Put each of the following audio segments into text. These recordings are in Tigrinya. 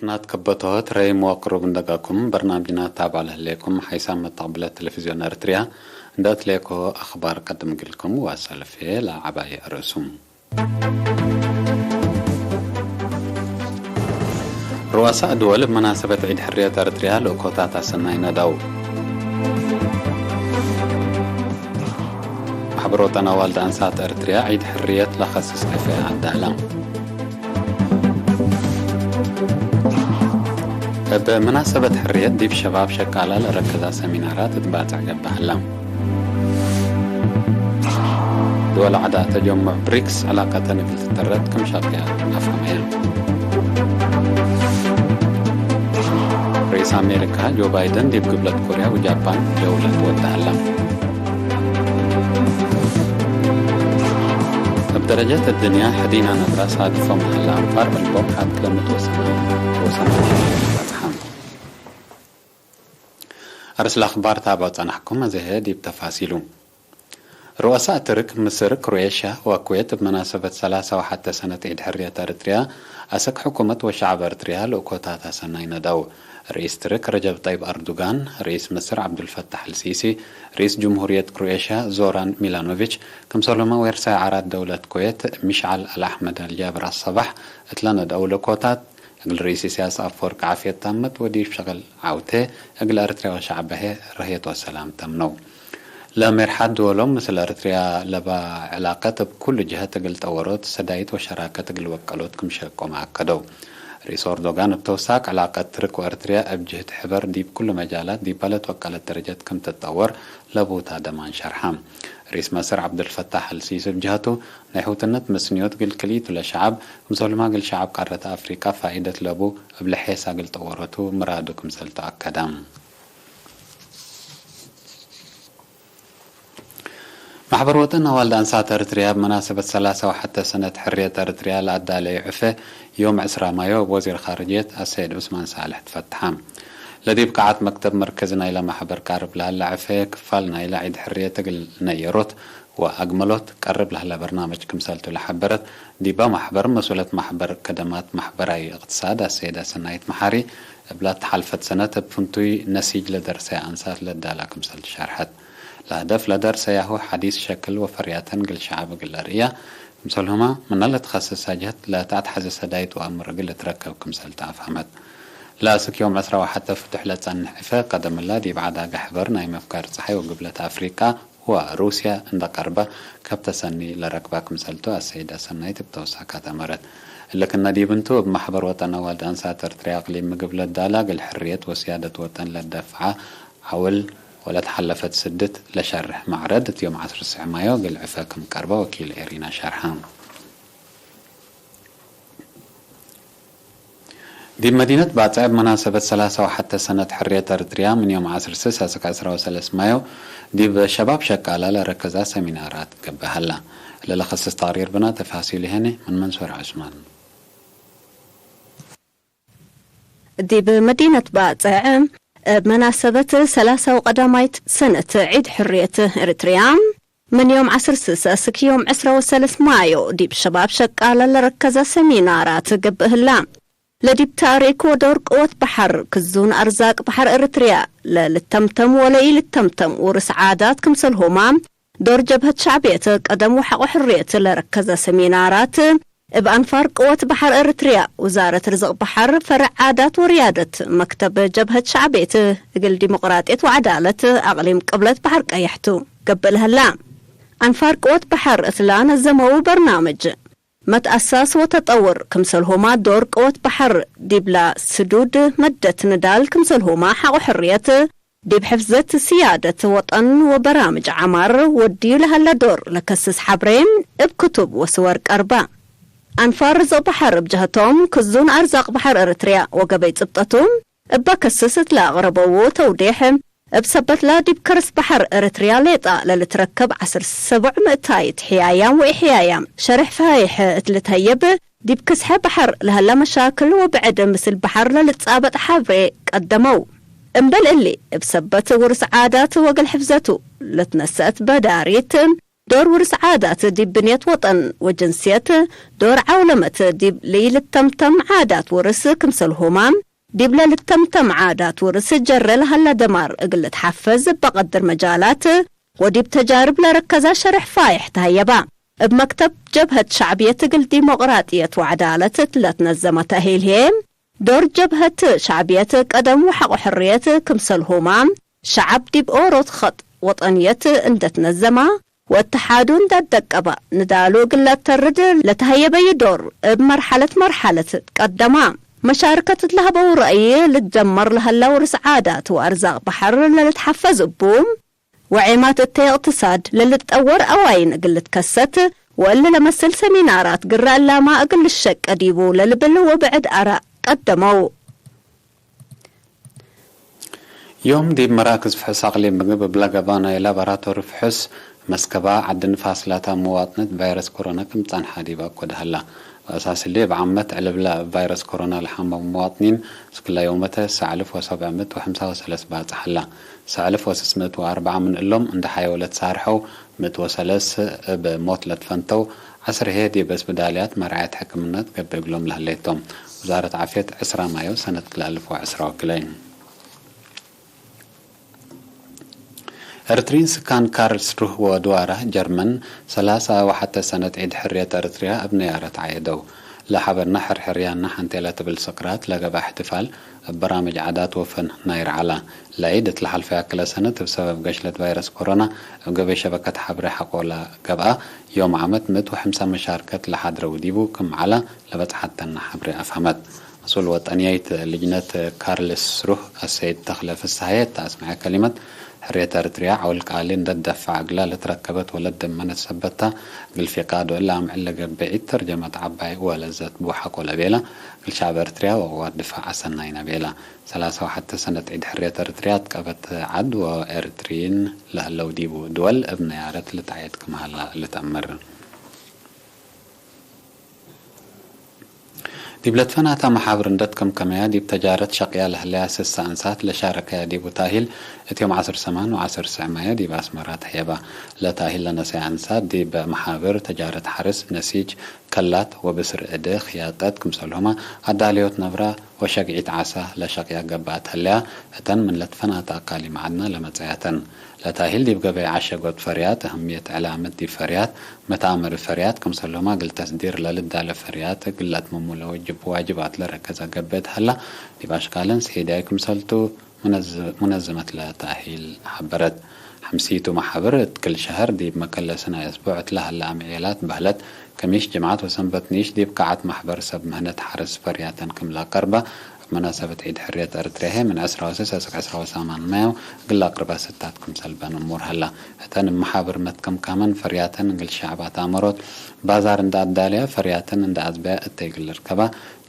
ናት ከበቶት ረይ መወቅሩብ እንደጋኩም በርናምጅና ታባለ ህሌኩም ሓይሳም መተቕብለት ቴሌቪዝዮን ኤርትርያ እንደ ትሌኮ ኣኽባር ቀድም ግልኩም ዋሰልፌ ለዓባይ ርእሱም። ሩዋሳእ ድወል ብመናሰበት ዒድ ሕርየት ኤርትርያ ልእኮታት ኣሰናይ ነዳው። ማሕበር ወጠን ኣዋልድ ኣንሳት ኤርትርያ ዒድ ሕርየት ለኸስስ ዕፈ ኣዳላ። እብ መናሰበት ሕርየት ዲብ ሸባብ ሸቃላ ለረከዛ ሰሚናራት እትባጽዕ ገብሃላ። ድወል ዓዳ ተጀምዕ ብሪክስ ዕላቀተን እግል ትተረት ክም ሻቅያ ኣፋመያ። ርኢስ ኣሜሪካ ጆ ባይደን ዲብ ግብለት ኮርያ ወጃፓን ጀውለት ወዳሃላ። እብ ደረጀት እድንያ ሕዲና ነብራ ሳድፎም ሃላ ኣንፋር ዕልቦም ሓት ለምትወሰና ወሰና በጽሓም። ኣርስላ ኣኽባር ታባው ጸናሕኩም፣ ኣዘሄ ዲብ ተፋሲሉ። ሩኣሳእ ትርክ፣ ምስር፣ ክሮኤሽያ ወኩዌት እብ መናሰበት ሰላሳ ወሓተ ሰነት ዒድ ሕርየት ኣርትርያ፣ ኣሰክ ሕኩመት ወሸዓብ ኣርትርያ ልእኮታት ኣሰናይ ነዳው። ርኢስ ትርክ ረጀብ ጠይብ ኣርዱጋን፣ ርኢስ ምስር ዓብዱልፈታሕ ኣልሲሲ፣ ርኢስ ጅምሁርየት ክሮኤሽያ ዞራን ሚላኖቪች፣ ክምሰሎማ ዌርሳይ ዓራት ደውለት ኩዌት ሚሽዓል ኣልኣሕመድ ኣልጃብር ኣሰባሕ እትለ ነዳው ልእኮታት፣ እግል ርኢስ ኢሳያስ ኣፈወርቂ ዓፍየት ታመት ወዲብ ሸቕል ዓውቴ እግል ኣርትርያ ወሸዕበሄ ረህየት ወሰላም ተምነው። ለሜርሓት ድወሎም ምስል ኣርትርያ ለባ ዕላቀት እብ ኩሉ ጅሀት እግል ጠወሮት ሰዳይት ወሸራከት እግል ወቀሎት ክም ሸቆም ኣከደው። ርኢስ ኦርዶጋን እብ ተውሳክ ዕላቀት ትርክ ወኣርትርያ እብ ጅህት ሕበር ዲብ ኩሉ መጃላት ዲባለት ወቀለት ደረጀት ክም ትጠወር ለቡታ ደማን ሸርሓ። ርኢስ መስር ዓብዱልፈታሕ ኣልሲሲ እብ ጅሀቱ ናይ ሕውትነት መስንዮት እግል ክልኢቱ ለሸዓብ፣ ክምሰልሁማ እግል ሸዓብ ቃረት ኣፍሪቃ ፋኢደት ለቡ እብ ለሔሳ እግል ጠወረቱ ምራዱ ክምሰል ተኣከደ። ማሕበር ወጠን ኣዋልድ ኣንሳት ኣርትርያ እብ መናሰበት ሰላሳ ወሓተ ሰነት ሕርየት ኣርትርያ ለኣዳለዩ ዕፈ ዮም ዕስራ ማዮ እብ ወዚር ኻርጅየት ኣሰይድ ዑስማን ሳልሕ ትፈትሓ። ለዲብ ቃዓት መክተብ መርከዚ ናይለ ማሕበር ቃርብ ለሀለ ዕፈ ክፋል ናይለ ዒድ ሕርየት እግል ነየሮት ወኣግመሎት ቀርብ ለህለ በርናመጅ ክምሰልቱ ለሐበረት፣ ዲበ ማሕበር መስኡለት ማሕበር ከደማት ማሕበራዊ እቅትሳድ ኣሰይዳ ሰናይት መሓሪ፣ እብ ለተሓልፈት ሰነት እብ ፍንቱይ ነሲጅ ለደርሰያ ኣንሳት ለዳላ ክምሰልቱ ሸርሐት። ለህደፍ ለደርሰያሁ ሐዲስ ሸክል ወፈርያተን እግል ሸዐብ እግል ለርእያ፣ ክምሰልሁመ ምነ ለትኸስስ ጀህት ለተኣትሐዘ ሰዳይት ወአምር እግል ልትረከብ ክምሰልተ አፍሀመት። ለአስክ ዮም ዕስራ ወሐተ ፍቱሕ ለጸንሕ ዕፈ ቀደምላ ዲብ ዐዳገ ሕበር ናይ መፍጋር ጸሓይ ወግብለት አፍሪቃ ወሩስያ እንደ ቀርበ፣ ከብተ ሰኒ ለረክባ ክምሰልቱ አሰይደ ሰናይት እብ ተውሳካት አመረት። እሊ ክነ ዲብ እንቱ፣ እብ ማሕበር ወጠን አዋልድ አንሳት ኤርትርያ አቅሊም ምግብ ለዳላ፣ እግል ሕርየት ወስያደት ወጠን ለደፍዓ ዐውል ወለትሓለፈት ስድት ለሸርሕ ማዕረድ፣ እት ዮም ዐስር ስዕ ማዮ እግል ዕፈ ክም ቀርበ ወኪል ኤሪና ሸርሐ። ዲብ መዲነት ባጽዕ፣ እብ መናሰበት ሰላሳ ወሐተ ሰነት ሕርየት ኣርትርያ፣ ምን ዮም ዐስር ስስ አስክ ዐስራ ወሰለስ ማዮ፣ ዲብ ሸባብ ሸቃላ ለረከዛ ሰሚናራት ገብእ ሀላ። ለለኸስስ ተቅሪር ብና ተፋሲሉ ሄነ ምን መንሱር ዑስማን። ዲብ መዲነት ባጽዕ፣ እብ መናሰበት ሰላሳ ወቀዳማይት ሰነት ዒድ ሕርየት ኤርትርያ፣ ምን ዮም ዐስር ስስ አስክ ዮም ዕስራ ወሰለስ ማዮ፣ ዲብ ሸባብ ሸቃላ ለረከዘ ሰሚናራት ገብእ ህላ። ለዲብ ታሪክ ወዶር ቅወት በሐር፣ ክዙን አርዛቅ በሐር ኤርትርያ፣ ለልተምተም ወለኢልተምተም ውርስ ዓዳት ክምሰልሁማ፣ ዶር ጀብሀት ሸዕብየት ቀደም ወሐቆ ሕርየት ለረከዘ ሰሚናራት፣ እብ አንፋር ቅወት በሐር ኤርትርያ፣ ውዛረት ርዝቅ በሐር፣ ፈርዕ ዓዳት ወርያደት መክተብ ጀብሀት ሸዕብየት እግል ዲሞቅራጥየት ወዐዳለት አቅሊም ቅብለት በሐር ቀየሕቱ ገብእ ለሀላ። አንፋር ቅወት በሐር እትላ ነዘመው በርናምጅ፣ መትአሳስ ወተጠውር ክምሰልሁማ ዶር ቅወት በሐር ዲብላ ስዱድ መደት ንዳል ክምሰልሁማ ሐቆ ሕርየት ዲብ ሕፍዘት ስያደት ወጠን ወበራምጅ ዐማር ወድዩ ለሀለ ዶር ለከስስ ሐብሬ እብ ክቱብ ወስወር ቀርበ። አንፋር ርዝቅ በሐር እብ ጀሀቶም ክዙን አርዛቅ በሐር ኤርትርያ ወገበይ ጽብጠቱ እበ ከስስ እት ለአቅረበዉ ተውዴሕ፣ እብ ሰበትላ ዲብ ከርስ በሐር ኤርትርያ ሌጣ ለልትረከብ ዐስር ሰቡዕ ምእታይት ሕያያም ወኢሕያያም ሸርሕ ፈሀይሕ እት ልትሀየብ፣ ዲብ ክስሐ በሐር ለሀለ መሻክል ወብዕድ ምስል በሐር ለልጻበጥ ሐብሬ ቀደመው። እምበል እሊ፣ እብ ሰበት ውርስ ዓዳት ወእግል ሕፍዘቱ ለትነሰአት በዳሪት፣ ዶር ውርስ ዓዳት ዲብ ብንየት ወጠን ወጅንስየት፣ ዶር ዓውለመት ዲብ ለይልተምተም ዓዳት ውርስ ክምሰልሁማ፣ ዲብ ለልተምተም ዓዳት ውርስ ጀረ ለሀላ ደማር እግል ልትሓፈዝ በቀድር መጃላት ወዲብ ተጃርብ ለረከዛ ሸርሕ ፋይሕ ተሀየባ። እብ መክተብ ጀብሀት ሸዕብየት እግል ዲሞቅራጥየት ወዓዳለት ለትነዘመ ተእሂል ህዬ፣ ዶር ጀብሀት ሸዕብየት ቀደም ወሐቆ ሕርየት ክምሰልሁማ፣ ሸዐብ ዲብ ኦሮት ኸጥ ወጠንየት እንደ ትነዘማ፣ ወእተሓዱ እንደ ደቀባ፣ ንዳሉ እግል ለተርድ ለተሀየበዩ ዶር እብ መርሐለት መርሐለት ቀደማ። መሻርከት እት ለሀበው ረእይ ልትጀመር ለሀላ ውርስ ዓዳት ወአርዛቅ በሐር ለልትሐፈዝ እቡ፣ ወዔማት እተ እቅትሳድ ለልትጠወር አዋይን እግል ልትከሰት፣ ወእሊ ለመስል ሰሚናራት ግረ እላማ እግል ልሸቀ ዲቡ ለልብል ወብዕድ አራእ ቀደመው። ዮም ዲብ መራክዝ ፍሑስ አቅሊም ምግብ እብ ለገብአ ናይ ላቦራቶሪ ፍሑስ መስከባ፣ ዐዲ ንፋስ ላታ መዋጥኒት ቫይረስ ኮሮና ክም ጸንሓ ዲብ አኮ ደሀላ። ወአሳስሊ እብ ዓመት ዕልብላ እብ ቫይረስ ኮሮና ለሐመሙ መዋጥኒን እስክላ ዮመተ ሰዕ አልፍ ወሰብዕ ምእት ወሐምሳ ወሰለስ ባጽሐላ። ሰዕ አልፍ ወስስ ምእት ወአርብዓ ምን እሎም እንደ ሐየው ለትሳርሐው፣ ምእት ወሰለስ እብ ሞት ለትፈንተው፣ ዐስር ህዬ ዲብ እስብዳልያት መርዓየት ሕክምና ትገብእ እግሎም ለህሌቶም። ውዛረት ዓፍየት ዕስራ ማዮ ሰነት ክልኤ አልፍ ወዕስራ ወክልኤ። ኤርትሪን ስካን ካርልስሩህ ወድዋራ ጀርመን ሰላሳ ወሐተ ሰነት ዒድ ሕርየት ኤርትርያ እብ ነያረት ዓየደው። ለሐበርና ሕርሕርያና ሐንቴ ለትብል ስቅራት ለገብአ እሕትፋል እብ በራምጅ ዓዳት ወፈን ናይ ረዓላ። ለዒድ እት ለሐልፈያ ክለ ሰነት እብ ሰበብ ገሽለት ቫይረስ ኮሮና እብ ገበይ ሸበከት ሐብሬ ሐቆ ለገብአ ዮም ዓመት ምእት ወሐምሳ መሻርከት ለሐድረው ዲቡ ክም ዓላ ለበጽሐተና ሐብሬ አፍሀመት። መስኡል ወጠንያይት ልጅነት ካርልስሩህ አሰይድ ተኽለ ፍስሃየ እተ አስመዐ ከሊመት፣ ሕርየት ኤርትርያ ዐውል ቃሊ እንደ ትደፍዕ እግላ ለትረከበት ወለደመነት ሰበት ታ፣ እግል ፊቃዶ እለ አምዕል ለገብእ ዒድ ተርጀመት ዐባይ ወለዘት ቡ ሐቆ ለቤላ፣ እግል ሸዐብ ኤርትርያ ወቅዋት ድፋዕ አሰናይነ ቤላ። ሰላሳ ወሐተ ሰነት ዒድ ሕርየት ኤርትርያ አትቀበት ዐድ ወኤርትሪን ለህለው ዲቡ ድወል እብ ነያረት ልትዓየድ ክም ሀላ ልትአምር። ዲብ ለትፈናታ መሓብር እንደ ትከምከመያ ዲብ ተጃረት ሸቅያ ለህለያ ስሳ አንሳት ለሻረከያ ዲቡ ታሂል እት ዮም ዐስር ሰማን ወዐስር ስዕ ማየ ዲብ አስመራ ተሕየባ። ለታሂል ለነሰያ አንሳት ዲብ መሓብር ተጃረት ሐርስ፣ ነሲጅ፣ ከላት ወብስር እደ ክያጠት ክምሰልሁማ አዳልዮት ነብራ ወሸግዒት ዓሳ ለሸቅያ ገብአት ህለያ፣ እተን ምን ለትፈናታ አካል ይመዓድና ለመጸያተን። ለታሂል ዲብ ገበይ ዐሸጎት ፈርያት፣ እህምየት ዕላምት ዲብ ፈርያት፣ መትአምር ፈርያት ክምሰልሁማ እግል ተስዲር ለልዳለ ፈርያት እግል ለአትምሙ ለወጅብ ዋጅባት ለረከዘ ገብአት ሀላ፣ ዲብ አሽካለን ስሒዳይ ክምሰልቱ ሙነዝ-፣ ሙነዝመት ለታሂል ሐበረት። ሐምሲቱ መሓብር እት ክል ሸህር ዲብ መከለሲ ናይ እስቡዕ እት ለሀላ አምዕየላት በህለት፣ ከሚሽ፣ ጅምዓት ወሰንበት ኒሽ ዲብ ከዓት ማሕበር ሰብ ምህነት ሐርስ ፈርያተን ክም ለቀርባ፣ እብ መናሰበት ዒድ ሕርየት ኤርትርያ ህይ ምን ዕስራ ወስስ እስክ ዕስራ ወሰማን ማዮ እግል ለአቅርባ ስታት ክም ሰልበን እሙር ሀላ። እተን እብ መሓብር መትከምካመን ፈርያተን እግል ሸዕባት አመሮት ባዛር እንደ አዳልያ፣ ፈርያተን እንደ አጽበያ እተይ እግል ልርከባ፣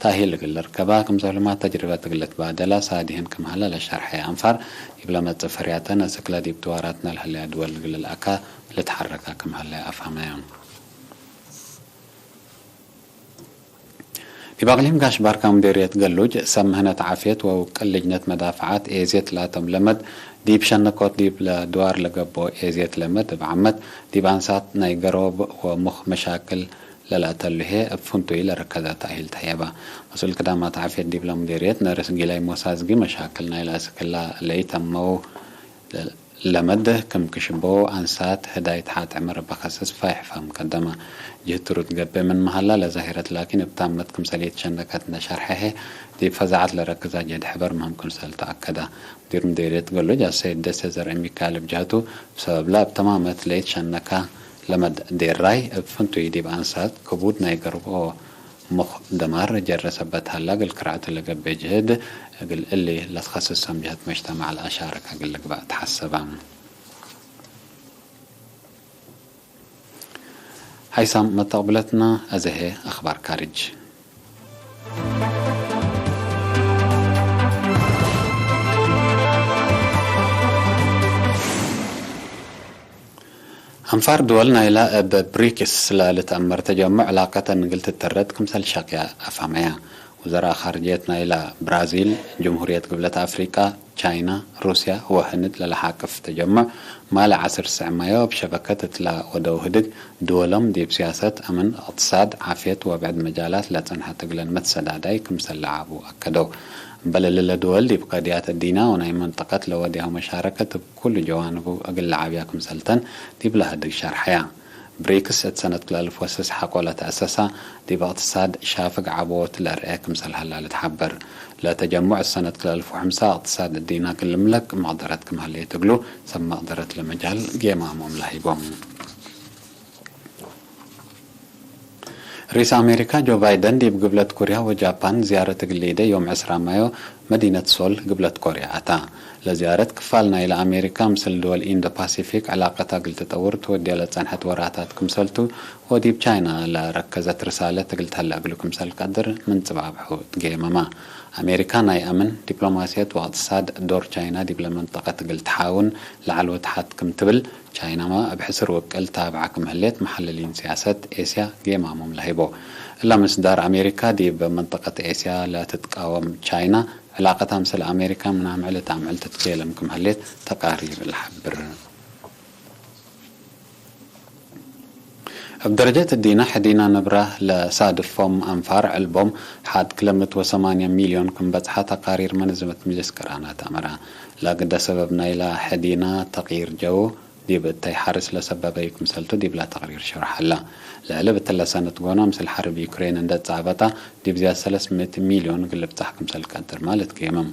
ታሂል እግል ልርከባ፣ ክም ሰልሁማ ተጅርበት እግል ልትባደላ ሳዲህን ክም ሀላ ለሸርሐየ አንፋር፣ ዲብ ለመጽእ ፈርያተን እስክለ ዲብ ድዋራትነ ለህለያ ድወል እግል ልልአካ ልትሐረካ ክም ሀለያ አፍሀመዮም። ዲብ አቅሊም ጋሽ ባርካ ሙዴርየት ገሉጅ፣ ሰብ ምህነት ዓፍየት ወውቅል ልጅነት መዳፈዓት ኤዜት ላቶም ለመድ፣ ዲብ ሸነኮት ዲብ ለድዋር ለገብኦ ኤዜት ለመድ፣ እብ ዓመት ዲብ አንሳት ናይ ገሮብ ወሙኽ መሻክል ለለአተሉ ህዬ፣ እብ ፍንቱይ ለረከዘ ታሂል ተሕየባ። መስኡል ክዳማት ዓፍየት ዲብለ ሙዴርየት ነርስ ጊላይ ሞሳዝጊ፣ መሻክል ናይለ እስክላ ለኢተመው ለመድ ክም ክሽቦ አንሳት ህዳይት ሓት ዕምር በከስስ ፋይሕ ፋም ቀደማ። ጅህት ትሩድ ገብእ ምን መሃላ ለዛሂረት ላኪን እብ ታመት ክምሰል ኢትሸነከት እንደ ሸርሐ ህዬ፣ ዲብ ፈዛዐት ለረክዛ ጀህድ ሕበር ምህም ክምሰል ተአከዳ። ሙዲር ሙዴርየት ገሉጅ አሰይድ ደሴ ዘርአሚካኤል እብ ጀህቱ፣ ብሰበብላ እብ ተማመት ለኢትሸነካ ለመድ ዴራይ፣ እብ ፍንቱይ ዲብ አንሳት ክቡድ ናይ ገርብኦ ሙኽ ደማር ጀረ ሰበት ሀላ፣ እግል ክርዐቱ ለገብእ ጅህድ፣ እግል እሊ ለትኸስሶም ጀህት መጅተማዕ ለአሻርክ እግል ልግባእ ተሐሰባ። ሀይሳም መተቅብለትና፣ አዘ ህዬ አኽባር ካርጅ። አንፋር ድወል ናይላ እብ ብሪክስ ለልትአመር ተጀሙዕ ዕላቀተን እግል ትተረድ ክምሰል ሸቅያ አፋመያ። ወዘራ ኻርጀት ናይላ ብራዚል፣ ጅምሁርየት ግብለት ኣፍሪቃ፣ ቻይና፣ ሩስያ ወህንድ ለለሓቅፍ ተጀምዕ ማለ ዓስር ስዕ ማዮ ኣብ ሸበከት እትላ ወደው ህድግ ድወሎም ዲብ ስያሰት፣ ኣምን፣ እቕትሳድ፣ ዓፍየት ወብዕድ መጃላት ለጸንሐ ትግለን መትሰዳዳይ ክምሰል ለዓቡ ኣከደው። እምበለልለ ድወል ዲብ ቀድያት እዲና ወናይ መንጠቀት ለወድያው መሻረከት እብ ኩሉ ጀዋንቡ እግል ለዓብያ ክምሰልተን ዲብ ለህድግ ሸርሐያ። ብሪክስ እት ሰነት ክልኣልፍ ወስስ ሓቆለ ተእሰሳ፣ ዲብ እቅትሳድ ሻፍግ ዓቦት ለርኤ ክምሰል ሀላ ልትሓበር። ለተጀሙዕ እት ሰነት ክልኣልፍ ወሐምሳ እቅትሳድ እዲና ክልምለክ መቅደረት ክም ሀሌ ትግሉ ሰብ መቅደረት ለመጃል ጌማሞም ለሂቦም። ሪስ ኣሜሪካ ጆ ባይደን ዲብ ግብለት ኮርያ ወጃፓን ዝያረት እግል ሊደ ዮም ዕስራ ማዮ መዲነት ሶል ግብለት ኮርያ ኣታ። ለዝያረት ክፋል ናይለ ኣሜሪካ ምስል ድወል ኢንዶ ፓሲፊክ ዕላቀታ እግል ትጠውር ትወድያ ለጸንሐት ወራታት ክምሰልቱ ወዲብ ቻይና ለረከዘት ርሳለት እግል ተህለ እግሉ ክምሰል ቀድር ምንጽባብሑ ትገየመማ። ኣሜሪካ ናይ ኣምን ዲፕሎማስየት ወእቅትሳድ ዶር ቻይና ዲብለ መንጠቀት እግል ትሓውን ለዓል ወትሓት ክም ትብል ቻይናማ እብ ሕስር ውቅል ታብዓ ክም ህሌት መሓለሊን ስያሰት ኤስያ ጌማሞም ለሂቦ። እላ ምስዳር ኣሜሪካ ዲብ መንጠቀት ኤስያ ለትትቃወም ቻይና ዕላቀታ ምስል ኣሜሪካ ምናምዕል እት ኣምዕል ትትኬለም ክም ህሌት ተቃሪር ለሓብር። እብ ደረጀት እዲና ሕዲና ነብራ ለሳድፎም ኣንፋር ዕልቦም ሓድ ክልምት ወሰማንያ ሚልዮን ክም በጽሓ ተቃሪር መነዘመት ምጅልስ ቅራናት ኣመራ። ለግደ ሰበብ ናይላ ሕዲና ተቅይር ጀው ዲብ እተይ ሓርስ ለሰበበዩ ክምሰልቱ ዲብላ ተቅሪር ሸርሐላ። ልዕሊ ብትለ ሰነት ጎና ምስል ሐርብ ዩክሬን እንደ ጻበጣ ዲብ ዝያድ ሰለስ ምእት ሚልዮን እግል ልብጻሕ ክምሰል ቀድር ማለት ገይምም።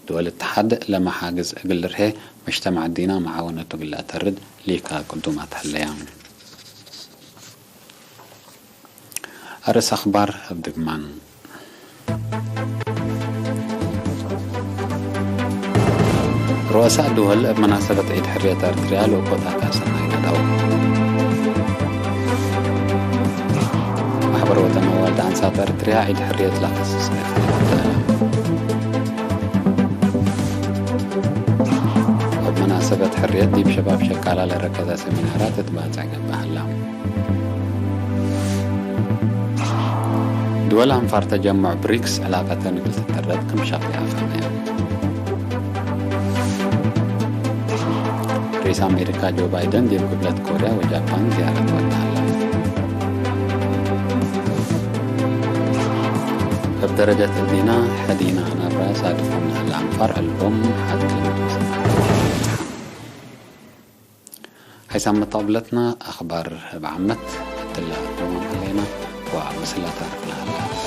ድወል እተሓድ ለመሓግዝ እግል ርሄ መጅተማዕ ዲና መዓወነቱ እግል ለአተርድ ሊካ ቅዱማት ሀለያ። ኣርእስ ኣኽባር እብ ድግማን። ሩኣሳእ ድወል እብ መናሰበት ዒድ ሕርየት ኤርትርያ ልኡኮታታ ሰናይ ነደው። ማሕበር ወጠን ኣዋልድ ኣንሳት ኤርትርያ ዒድ ሕርየት ለኸስስ። እብ መናሰበት ሕርየት ዲብ ሸባብ ሸቃላ ለረከዛ ሰሚናራት እትባጽዕ ገብእ ሀላ። ድወል ኣንፋር ተጀሙዕ ብሪክስ ዕላቀተን እግል ትተረድ ክም ሸቅያ ፈነየ። ሪስ ኣሜሪካ ጆ ባይደን ዲብ ግብለት ኮርያ ወጃፓን ዝያረት ወዳ ሀላ። እብ ደረጀት እዲና ሕዲና ናብራ ሳድፎም ንህላ ኣንፋር ዕልቦም ሓድ ክልተ ሓይሳም መተቕብለትና ኣኽባር እብ ዓመት እትላ እትማም ሀሌና ወምስላ ታርክ ለሃላ።